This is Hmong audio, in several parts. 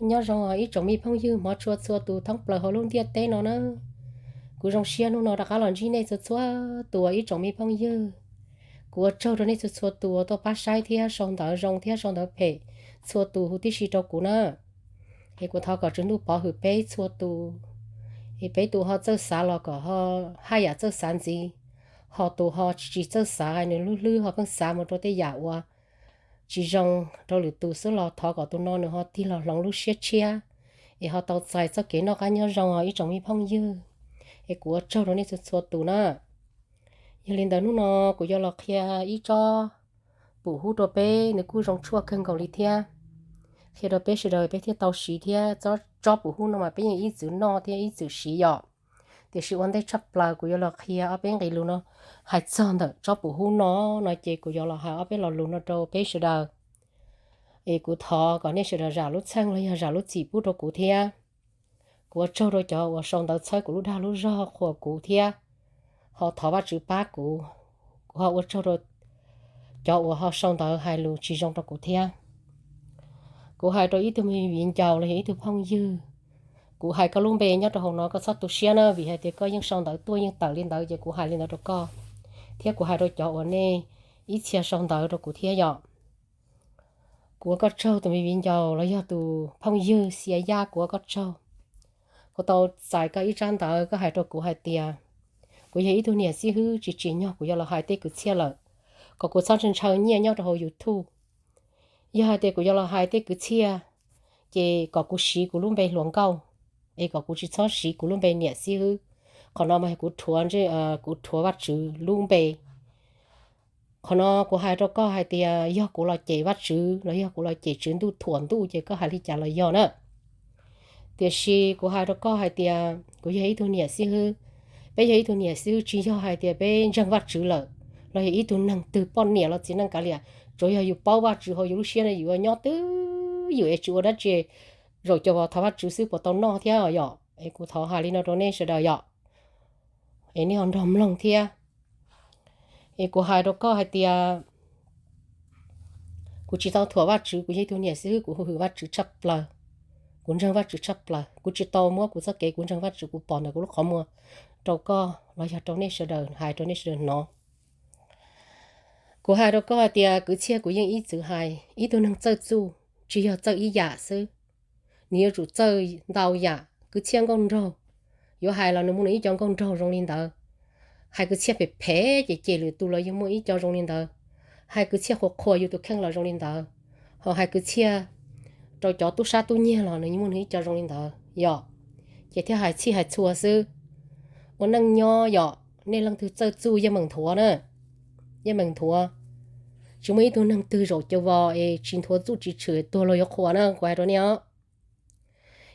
Nyob zoo ib tsoom me phooj ywg hmov tshua txhua tus thoob plaws hauv lub ntiaj teb no na. Kuv zoo siab hnub no rov qab los ntsib nej txhua txhua tus ib tsoom me phooj ywg. Kuv ua tsaug rau nej txhua txhua tus uas tuaj pab saib thiab sau ntawv zoo thiab sau ntawv phem txhua tus huv tib si rau kuv na. Es kuv thov kom Tswv Ntuj pov hwm peb txhua tus, es peb tus ho txawj xav los kom ho haj yam txawj xav ntxiv, ho tus ho tsis txawj xav nws lub hlwb ho pheej xav mus rau tej yam uas tsis zoo rau lwm tus xwb los thov kom tus no nws ho tig los hloov lub siab tshiab, es ho tau txais txoj kev noj qab nyob zoo os ib tsoom me phooj ywg. Es kuv ua tsaug rau nej txhua txhua tus na. Yog li ntawd hnub no kuv yuav los qhia ib tsob pum hub rau peb, nws kuj zoo tshuaj kawg nkaus li thiab. Qhia rau peb sawv daws peb thiaj tau siv thiab, tsob pum hub no mas peb yeej ib txwm noj thiab ib txwm siv yom. Tiam sis ua ntej tshaj plaws kuv yuav los qhia ob peb nqe lus no, hais txog ntawm tsob pum hub no, no ces kuv yuav los hais ob peb lo lus no rau peb sawv daws. Es kuv thov kom nej sawv daws zam lub txheej los yog zam lub txim pub rau kuv thiab. Kuv ua tsaug rau cov uas sau ntawv txhawb kuv lub dag lub zog qhuas kuv thiab, ho thov Vajtswv pab kuv. Kuv ho ua tsaug rau cov uas ho sau ntawv hais lus tsis zoo rau kuv thiab. Kuv hais rau ib tug me viv ncaus los yog ib tug phooj ywg, kuv hais koj lub npe nyob rau hauv no koj txhob tu siab na, vim hais tias koj yeej sau ntawv tuaj yeej tawm li ntawd ces kuv hais li ntawd rau koj, thiab kuv hais rau cov uas nej ib txhia sau ntawv rau kuv thiab yom. Kuv ua koj tsaug tus me viv ncaus los yog tus phooj ywg Xia Yaj, kuv ua koj tsaug. Kuv tau txais koj ib tsab ntawv koj hais rau kuv hais tias kuv yog ib tug niam xib hwb tsis tsim nyog kuv yuav los hais tej kwv txhiaj lawm, kom kuv txhob ntshaw ntshaw nyiaj nyob rau hauv YouTube. Yog hais tias kuv yuav los hais tej kwv txhiaj, ces kom kuv siv kuv lub npe hluas nkauj, es kom kuv tsis txhob siv kuv lub npe niam xib hwb. Qhov no mas yog kuv rhuav, kuv rhuav Vajtswv lub npe. Qhov no kuv hais rau koj hais tias yog kuv los cem Vajtswv los yog kuv los cem Tswv Ntuj thuam Ntuj ces koj hais li cas los yog na. Tiam sis kuv hais rau koj hais tias kuv yog ib tug niam xib hwb. Peb yog ib tug niam xib hwb tsis yog hais tias peb ntseeg Vajtswv lawm, los yog ib tug neeg twg poj niam los txiv neej kav liam, tsuav yog yus paub Vajtswv hauv yus lub siab no yus yuav nyob twj ywm es tsis ua dab tsi, zaum cov vos thov Vajtswv xwb puas tau noj thiab yom. Es kuv thov hais li no rau nej sawv daws yom. Es nej ho nrog mloog thiab. Es kuv hais rau koj hais tias kuv tsis tau thuam Vajtswv, kuv yog ib tug niam xib hwb kuv hu hwm Vajtswv tshaj plaws, kuv ntseeg Vajtswv tshaj plaws. Kuv tsis tau muab kuv txoj kev kuv ntseeg Vajtswv kuv pom ntawm kuv lub qhov muag rau koj los yog rau nej sawv daws hais rau nej sawv daws hnov. Kuv hais rau koj hais tias kwv txhiaj kuv yeej ib txwm hais, ib tug neeg txawj txuj tsis yog txawj ib yam xwb, nws yuav tsum txawj ntau yam. Kwv txhiaj nkauj nraug, yuav hais los nws muaj nws ib co nkauj nraug zoo li ntawd. Hais kwv txhiaj phem phem ces cem lwm tus los yeej muaj ib co zoo li ntawd. Hais kwv txhiaj qhuas qhuas yus tus kheej los zoo li ntawd. Ho hais kwv txhiaj rau cov tub sab tub nyiag los nws yeej muaj nws ib co zoo li ntawd yom. Ces thiaj hais txhij hais txhua xwb. Ua neej nyob yom, nej leej twg txawj txuj yeej meem nthuav na, yeej meem nthuav. Tsis muaj ib tug neeg twg zaum cov vos es tsis nthuav txuj tsis tshwm tuag los yuav qhuas na, kuv hais rau nej os.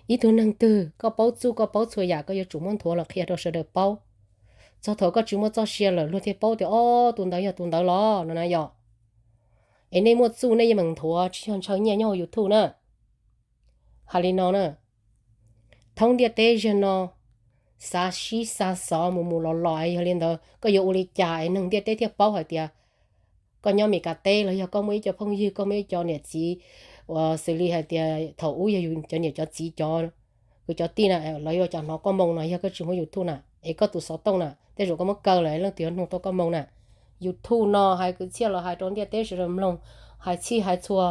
Ib tug neeg twg koj paub txuj koj paub txhua yam koj yuav tsum muab nthuav los qhia rau sawv daws paub. Txog thaum koj tsis muaj txoj sia lawm luag thiaj paub tias ob tus ntawd yog tus ntawd los no na yom. Es nej muaj txuj nej yeej meem nthuav tsis yog ntshaw nyiaj nyob hauv YouTube na. Hais li no na, thoob ntiaj teb zaum no xav sib xav xov mus mus los los es yog li ntawd koj yuav ua li cas es neeg ntiaj teb thiaj paub hais tias koj nyob Meskas teb los yog koj muaj ib co phooj ywg koj muaj ib co niam txiv uas xws li hais tias thaum ub yog yus cov niam cov txiv cov kwv cov tij na, lawv yuav cas hnov koj moo no yog koj tsis muaj YouTube na, es koj tus xov tooj na tej zaum koj muab kaw lawm leej twg yuav nug tau koj moo na. YouTube no hais kwv txhiaj los hais rau ntiaj teb sawv daws mloog, hais txhij hais txhua.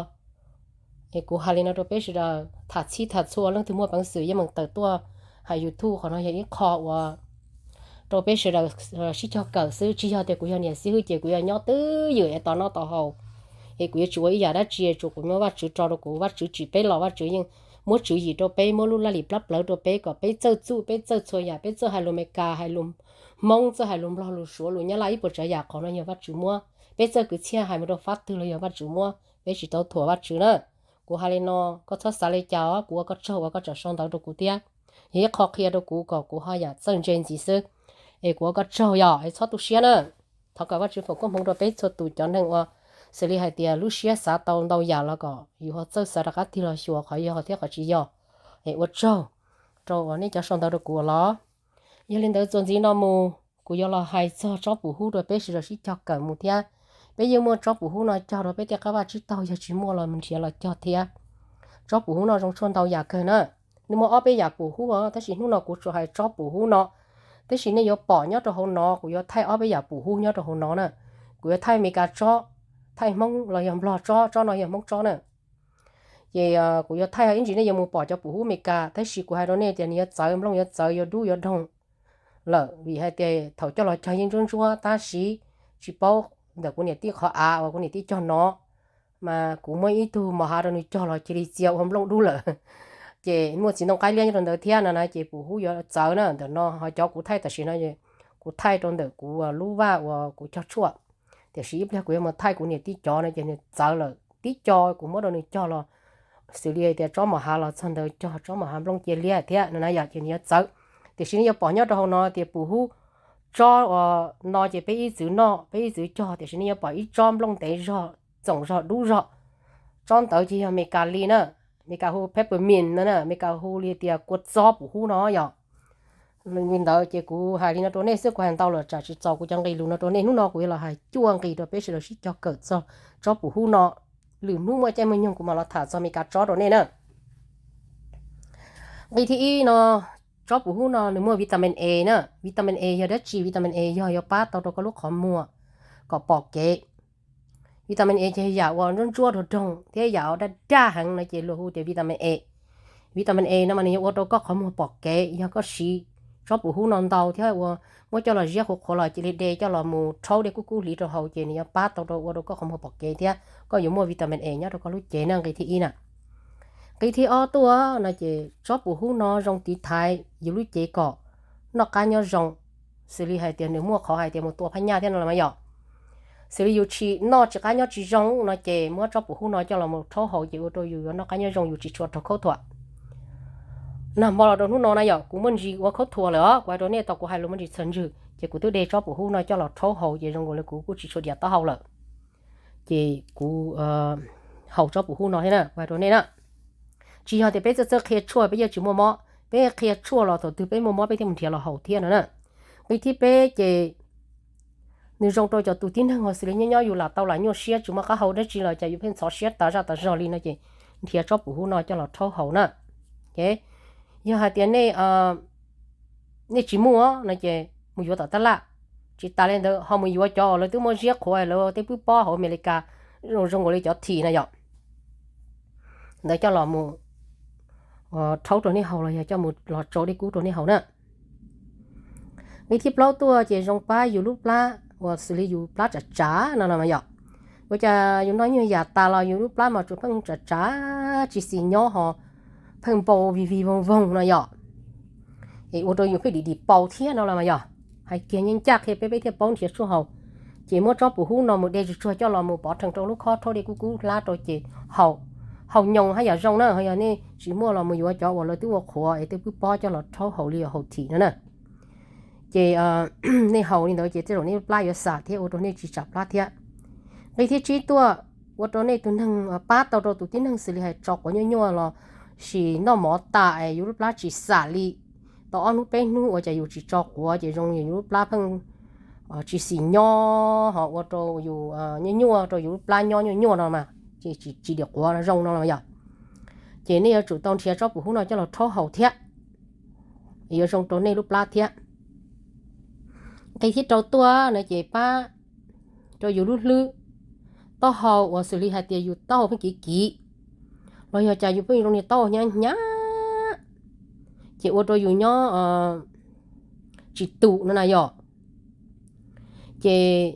Es kuv hais li no rau peb sawv daws, tham txhij tham txhua leej twg muaj peev xwm yeej meem tawm tuaj hais YouTube, qhov no yog ib qho uas rau peb sawv daws sib cog kawm xwb, tsis yog tias kuv yog niam xib hwb ces kuv yuav nyob twj ywm es tos noj tos haus. Es kuv yuav tsis ua ib yam dab tsi, tsuas kuv muab Vajtswv tso rau kuv, Vajtswv tsim peb los Vajtswv yeej muab tswv yim rau peb, muab lub laj lim plab plawv rau peb kom peb txawj txuj, peb txawj txhua yam, peb txawj hais lus Meskas, hais lus Hmoob, txawj hais lus Nplog, lus Suav, lus Nyab Laj, ib puas tsav yam, qhov no yog Vajtswv muab. Peb txawj kwv txhiaj hais mus rau fab twg los yog Vajtswv muab, peb tsis tau thuam Vajtswv na. Kuv hais li no, koj txhob xav li cas os, kuv ua koj tsaug uas koj tseem sau ntawv rau kuv thiab. Yog ib qho qhia rau kuv kom kuv ho yam txawj ntse ntxiv xwb. Es kuv ua koj tsaug yom, es txhob tu siab na. Thov kom Vajtswv foom koob hmoov rau peb txhua tus cov neeg uas xws li hais tias lub siab xav tau ntau yam los kom yus ho txawj xav rov qab tig los xyuas qhov yog thiab qhov tsis yog. Es ua tsaug rau uas nej cov sau ntawv rau kuv los. Yog li ntawd txuas ntxiv no mus, kuv yuav los hais txog tsob pum hub rau peb sawv daws sib cog kawm mus thiab. Peb yeej muaj tsob pum hub no cog rau peb tej qab vaj tsib taug, yog tsis muaj los mus nrhiav los cog thiab. Tsob pum hub no zoo tshuaj ntau yam kawg na. Nws muaj ob peb yam pum hub os, tab sis hnub no kuv tsuas hais tsob pum hub no. Tab sis nej yuav pom nyob rau hauv no, kuv yuav thaij ob peb yam pum hub nyob rau hauv no na. Kuv yuav thaij Meskas tsob, thaij Hmoob los yog Nplog tsob, tsob no yog Hmoob tsob na. Ces kuv yuav thaij ib ntsis nej yuav mus pom cov pum hub Meskas, tab sis kuv hais rau nej tias nws yuav txawv, nplooj yuav txawv, yuav dub yuav doog lawm, vim hais tias thaum coj los cog yeej ntsuab ntsuab, tab sis tsis paub ntawm kuv niam tij qhov av uas kuv niam tij cog no, mas kuv muab ib tug mos hav rau nws cog los cia li txia ua nplooj dub lawm. Ces muaj txiv ntoo qaib liab nyob rau ntawd thiab no na, ces pum hub yuav txawv na. Ntawm no ho cov kuv thaij tam sim no, kuv thaij rau ntawm kuv lub vaj uas kuv cog tshuaj, tiam sis ib pliag kuv yuav mus thaij kuv niam tij cov no ces nws txawv lawm tib co, kuv muab rau nws cog los xws li tias tsob mos hav los txog ntawd cog tsob mos hav nplooj cia liab thiab no na yom, ces nws yuav txawv. Tiam sis nej yuav pom nyob rau hauv no tias pum hub tsob uas no ces peb ib txwv noj peb ib txwv cog, tiam sis nej yuav pom ib tsob nplooj ntev zog, txoom zog, dub zog. Tsob ntawd ces yog Meskas li na, Meskas hu peppermint no na, Meskas hu li tias kua txob pum hub no yom. Li ntawd ces kuv hais li no rau nej xwb, kuv hais ntau lawm tsam tsis txaus kuv cov nqe lus no rau nej. Hnub no kuv yuav los hais cuaj nqe rau peb sawv daws sib cog kawm txog tsob pum hub no. Lwm hnub muaj caij muaj nyoog kuv mam los tham txog Meskas tsob rau nej na. Nqe thib ib no, tsob pum hub no nws muaj vitamin A na. Vitamin A yog dab tsi? Vitamin A yog yuav pab tau rau koj lub qhov muag kom pom kev. Vitamin A ces yam uas ntsuab ntsuab doog doog thiab yam uas daj daj heev no ces luag hu tias vitamin A. Vitamin A no mas nws yuav ua rau koj qhov muag pom kev yog koj siv tsob pum hub no ntau thiab ua, muab coj los ziab qhuav qhuav los cia li de coj los mus rhaub dej kub kub hliv rau haus ces nws yuav pab tau rau ua rau koj qhov muag pom kev thiab koj yuav muaj vitamin A nyob rau koj lub cev na, nqe thib ib na. Nqe thib ob tuaj no ces tsob pum hub no zoo tiv thaiv yus lub cev kom noj qab nyob zoo, xws li hais tias nws muaj qhov hais tias mus tua phab nyaj thiab no los mas yom. Xws li yus tsis noj tsis qab nyob tsis zoo no ces muab tsob pum hub no coj los mus rhaub haus ces ua rau yus yuav noj qab nyob zoo, yus tsis tshua raug khaub thuas. Nag hmo los rau hnub no na yom, kuv muaj ntsis ua khaub thuas lawm os, kuv hais rau nej tau kuv hais lus muaj ntsis txhawv ntswg ces kuv twb de tsob pum hub no coj los rhaub haus ces zoo nkaus li kuv kuj tsis tshua diam taub hau lawm. Ces kuv haus tsob pum hub no thiab na, kuv hais rau nej na. Tsis yog tias peb txawj txawj qhia tshuaj peb yeej tsis muaj mob, peb qhia tshuaj los thaum twg peb muaj mob peb thiaj mus nrhiav los haus thiab no na. Nqe thib peb ces nws zoo rau cov tus tib neeg ho xws li nyob nyob yus lam tau lam nyuaj siab tsis muaj qab hau dab tsi los cas yus pheej ntxhov siab tas zaj tas zog li no ces nrhiav tsob pum hub no coj los rhaub haus na. Yog hais tias nej nej tsis muaj no ces mus yuav tom tab laj, tsis tas li ntawd ho mus yuav cov lawv twb muab ziab qhuav lawv tej pwb pob hauv Amelikas zoo nkaus li cov thim na yom, ntawd coj los mus rhaub rau nej haus los yog coj mus los tsau dej kub rau nej haus na. Nqe thib plaub tuaj ces zoo pab yus lub plab uas xws li yus plab tsav tsav no los mas yom. Ua cas yus noj nyuag yam tas los yus lub plab mas tsuas pheej tsav tsav tsis xis nyob ho pheej npau vig vig voog voog no yom. Es ua rau yus pheej dim dim paus thiab no los mas yom. Hais kiag ncaj ncaj qhia peb peb thiaj paub nrhiav tshuaj haus. Ces muab tsob pum hub no mus de tsuag tsuag coj los mus pov rhees rau lub khob rhaub dej kub kub hlab rau ces haus, haus nyoos haj yam zoo na. Ho yog nej tsis muaj los mus yuav cov uas lawv twb ua qhuav es tej pwb pob coj los rhaub haus li haus thim no na. Ces nej haus li ntawd ces tej zaum nej plab yuav xam thiab ua rau nej tsis tsam plab thiab. Nqe thib tsib tuaj, ua rau nej tus neeg, pab tau rau tus tib neeg xws li hais tso quav nyuaj nyuaj los sis noj mov tas es yus lub plab tsis xam li tau ob hnub peb hnub ua cas yus tsis tso quav ces zoo yus lub plab pheej tsis xis nyob ho ua rau yus nyuaj nyuaj rau yus lub plab nyob nyuaj nyuaj no mas, ces tsis dim quav no zoo no los yom. Ces nej yuav tsum tau nrhiav tsob pum hub no coj los rhaub haus thiab, yuav zoo rau nej lub plab thiab. Nqe thib rau tuaj no ces pab rau yus lub hlwb, taub hau uas xws li hais tias yus taub hau pheej kiv kiv los yog cas yus pheej zoo li taub hau hnyav hnyav, ces ua rau yus nyob tsis tum no na yom. Ces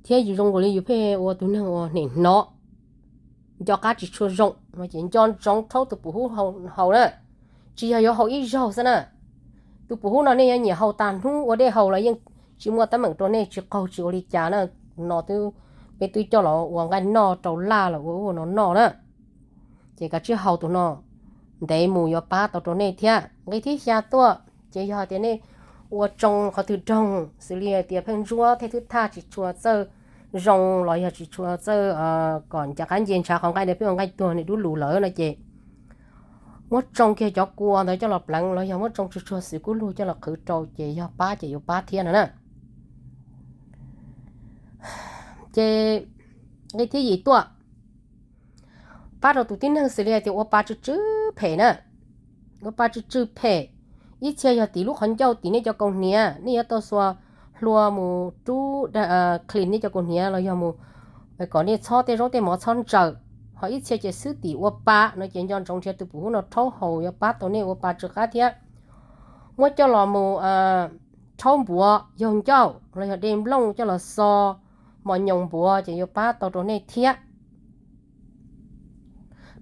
thiab yus zoo nkaus li yus pheej ua tus neeg uas hnem hnov, nco qab tsis tshua zoo, ces nco ntsoov rhaub tus pum hub haus na. Tsis yog yuav haus ib zaug xwb na. Tus pum hub no nej yuav nyiam haus tag hnub ua dej haus los yeej tsis muaj teeb meem rau nej, tsis qaug tsis ua li cas na. No twb, peb twb coj los ua nqaij noj rau laj los ua ub ua no noj na. Ces kav tsij haus tus no ntev mus yuav pab tau rau nej thiab. Nqe thib xya tuaj ces yog tias nej ua tsoo qhov twg raug xws li hais tias pheej ntsuab thiab thwb thaj tsis tshua txawj zoo los yog tsis tshua txawj kom ncav qab nce ntshav qhov nqaij, pheej ua nqaij tuag nws dub lus lawm no ces muab tsoo kiag cov kua ntawd coj los pleev los yog muab tsoo tsuag tsuag xwm kub lug coj los qhwv rau ces yog pab ces yuav pab thiab no na. Ces nqe thib yim tuaj, pab rau tus tib neeg xws li hais tias ua pa tsw tsw phem na. Ua pa tsw tsw phem, ib txhia yog tim lub qhov ncauj tim nej cov kaus hniav, nej yuav tau xuas hlua mus rub clean nej cov kaus hniav los yog mus kom nej txhob tej zaub tej mov txhob ntsaws. Ho ib txhia ces xwb tim ua pa no ces nco ntsoov nrhiav tus pum hub no rhaub haus yuav pab tau nej ua pa tsw qab thiab. Muab coj los mus rhaub npuav yaug ncauj los yog de nplooj coj los xo mos nyoos npuav ces yuav pab tau rau nej thiab.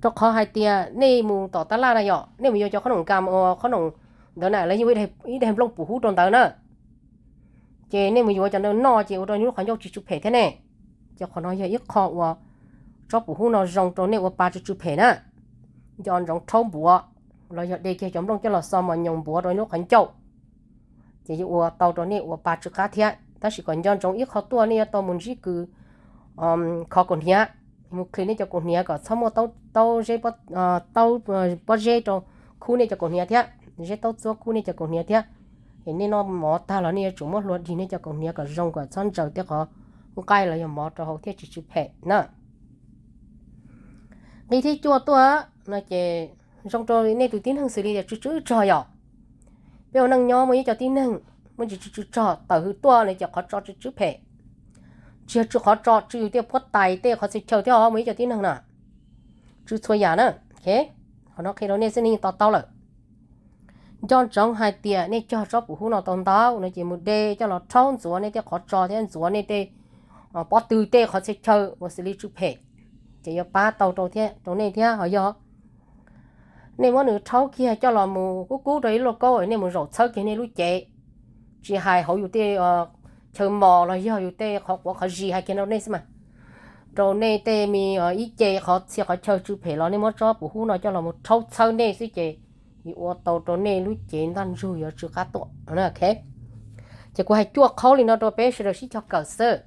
Rau qhov hais tias nej mus tom tab laj na yom, nej mus yuav cov qhob noom kam, qhob noom ntawd na lawv yeej ib daig nplooj pum hub rau ntawd na. Ces nej mus yuav cov ntawd noj ces ua rau nej lub qhov ncauj tsw tsw phem thiab ne. Ces qhov no yog ib qho uas tsob pum hub no zoo rau nej ua pa tsw tsw phem na. Nco ntsoov rhaub npuav los yog de kiag cov nplooj coj los xo mos nyoos npuav rau nej lub qhov ncauj, ces yuav ua tau rau nej ua pa tsw qab thiab. Tab sis kom nco ntsoov ib qho tuaj, nej yuav tau mus ntsib kws kho kaus hniav, mus clean nej cov kaus hniav kom txhob muaj taub zeb, taub pob zeb rau khub nej cov kaus hniav thiab, zeb taub txuab khub nej cov kaus hniav thiab. Es nej noj mov tag los nej yuav tsum muab hlua dig nej cov kaus hniav kom zoo kom txhob ntsaws tej qhov nqaij los yog mov rau hauv thiab tsw tsw phem na. Nqi thib cuaj tuaj no ces zoo rau nej tus tib neeg xws li tias tsw tsw tsog yom. Peb ua neej nyob muaj ib co tib neeg muaj ntsis tsw tsw tsog tawm hws tuaj no ces qhov tso tsw tsw phem. Tsis yog tsw qhov tso, tsw yus tej puab tais tej qhov txhia chaw thiab os, muaj ib co tib neeg na tsw txhua yam na. Qhov no qhia rau nej xwb nej yeej to taub lawm. Nco ntsoov hais tias nej cog tsob pum hub no tau ntau no ces mus de coj los rhaub ntxuav nej tej qhov tso thiab ntxuav nej tej pob tw tej qhov txhia chaw uas xws li tsw phem, ces yuav pab tau rau thiab rau nej thiab. Ho yog nej muab nws rhaub kiag coj los mus kub kub rau ib lauj kaub, nej mus zaum txhawb kiag nej lub cev, tsis hais hauv yus tej chaw mos los yog yus tej qhov quav qhov zis hais kiag rau nej xwb mas, rau nej tej me ib ce qhov txhia qhov chaw tsw phem los nej muab tsob pum hub no coj los mus rhaub txhawb nej xwb ces yuav ua tau rau nej lub cev ntaj ntsug yuav tsw qab tuaj. Ces kuv hais cuaj qhov li no rau peb sawv daws sib cog kawm xwb.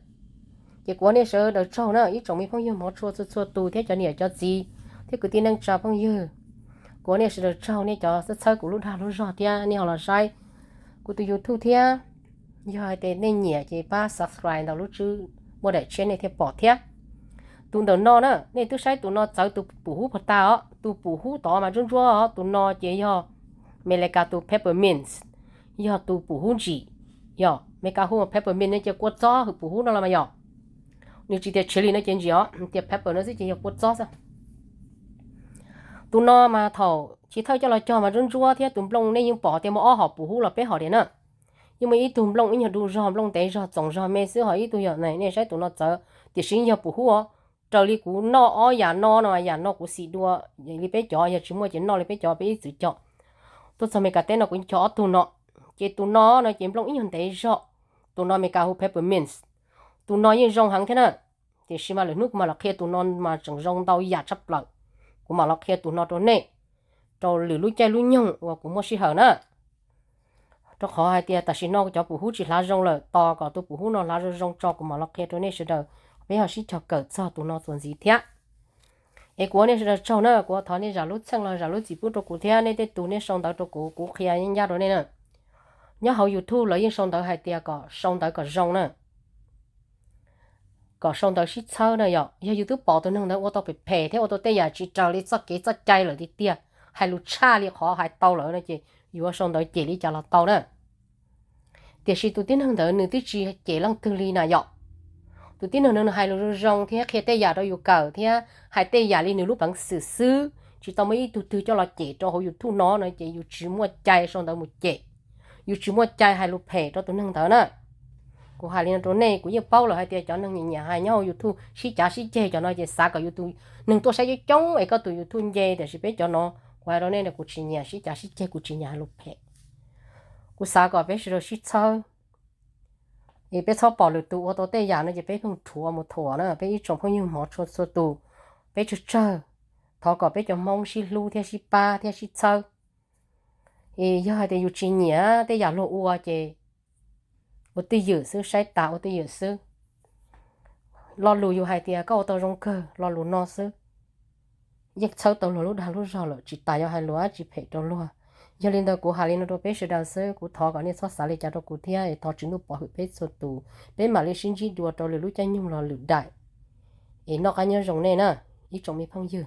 Ces kuv ua nej sawv daws tsaug na ib tsoom me phooj ywg hmov tshua txhua txhua tus thiab cov niam cov txiv thiab kwv tij neej tsa phooj ywg. Kuv ua nej sawv daws tsaug nej cov txhawb txhawb kuv lub dag lub zog thiab nej ho los saib kuv tus YouTube thiab. Yog hais tias nej nyiam ces pab subscribe ntawm lub tswb muaj daim tshiab nej thiaj pom thiab. Tus ntawm no na, nej twb saib tus no txawv tus pum hub puag ta os, tus pum hub tod mas ntsuab ntsuab os, tus no ces yog Amelikas tus peppermint, yog tus pum hub ntsim. Yog Amelikas hu peppermint no ces kua txob hwm pum hub no los mas yog. Nws tsis tias chili no ces ntsim os, tias pepper no xwb ces yog kua txob xwb. Tus no mas thaum chiv thawj coj los cog mas ntsuab ntsuab thiab tus nplooj nej yeej pom tias muaj ob hom pum hub los peb hom diam na. Yeej muaj ib tug nplooj ib nyuag du zog, nplooj ntev zog txoos zog me xwb, ho ib tug yog nej saib tus no txawv, tiam sis yog pum hub os. Raws li kuv noj ob yam no no, yam no kuv xim dua li peb cov, yog tsis muaj ces noj li peb cov peb ib txwm cog. Tuaj txog Amelikas teb no kuv cog ob tug no, ces tus no no ces nplooj ib nyuag ntev zog, tus no Amelikas hu peppermint, tus no yeej zoo heev thiab na. Tiam sis mas lwm hnub kuv mam los qhia tus no mas tseem zoo ntau yam tshaj plaws, kuv mam los qhia tus no rau nej rau lwm lub caij lub nyoog uas kuv muaj sij hawm na. Rau qhov hais tias tam sim no cov pum hub tsis hlav zoo lawm, tos kom tus pum hub no hlav zoo zoo tso kuv mam los qhia rau nej sawv daws, peb ho sib cog kawm txog tus no txuas ntxiv thiab. Es kuv ua nej sawv daws tsaug na, kuv thov nej zam lub txheej los zam lub txim pub rau kuv thiab, nej tej tus nej sau ntawv rau kuv, kuv qhia ncaj ncaj rau nej na. Nyob hauv YouTube lawv yeej sau ntawv hais tias kom sau ntawv kom zoo na, kom sau ntawv sib txhawb na. Yog, yog yus twb pom tus neeg ntawd ua tau phem phem thiab ua tau tej yam tsis raws li txoj kev txoj cai lawm tiag tiag, hais lus tshaj li qhov hais tau lawm no ces yuav sau ntawv cem li cas los tau na. Tiam sis tus tib neeg ntawd nws twb tsis cem leej twg li na yom. Tus tib neeg ntawd nws hais lus zoo zoo thiab qhia tej yam rau yus kawm thiab hais tej yam li nws lub peev xwm xwb, tsis tau muaj ib tug twg coj los cem rau hauv YouTube no no ces yus tsis muaj cai sau ntawv mus cem, yus tsis muaj cai hais lus phem rau tus neeg ntawd na. Kuv hais li no rau nej, kuv yeej paub lawm hais tias cov neeg nyiam nyiam hais nyob hauv YouTube sib cav sib ceg cov no ces xav kom yus tus neeg tuaj saib coob coob es koj tus YouTube nce, tiam sis peb cov no kuv hais rau nej, kuv tsis nyiam sib cav sib ceg, kuv tsis nyiam hais lus phem. Kuv xav kom peb sawv daws sib txhawb, es peb txhob pom lwm tus ua tau tej yam no ces peb pheej rhuav mus thuam na. Peb ib tsoom phooj ywg hmov tshua txhua tus, peb tsawg tsawg, thov kom peb cov Hmoob sib hlub thiab sib pab thiab sib txhawb. Es yog hais tias yus tsis nyiam tej yam luag ua ces ua twj ywm xwb, saib tas ua twj ywm xwb. Lo lus yus hais tias koj ua tau zoo kawg, lo lus no xwb yeej txhawb tau luag lub dag lub zog lawm, tsis tas yuav hais lus dab tsi phem rau luag. Yog li ntawd kuv hais li no rau peb sawv daws xwb, kuv thov kom nej txhob xav li cas rau kuv thiab, es thov Tswv Ntuj pov hwm peb txhua tus, peb mam li sib ntsib dua rau lwm lub caij nyoog los lwm daim. Es noj qab nyob zoo nej na, ib tsoom me phooj ywg.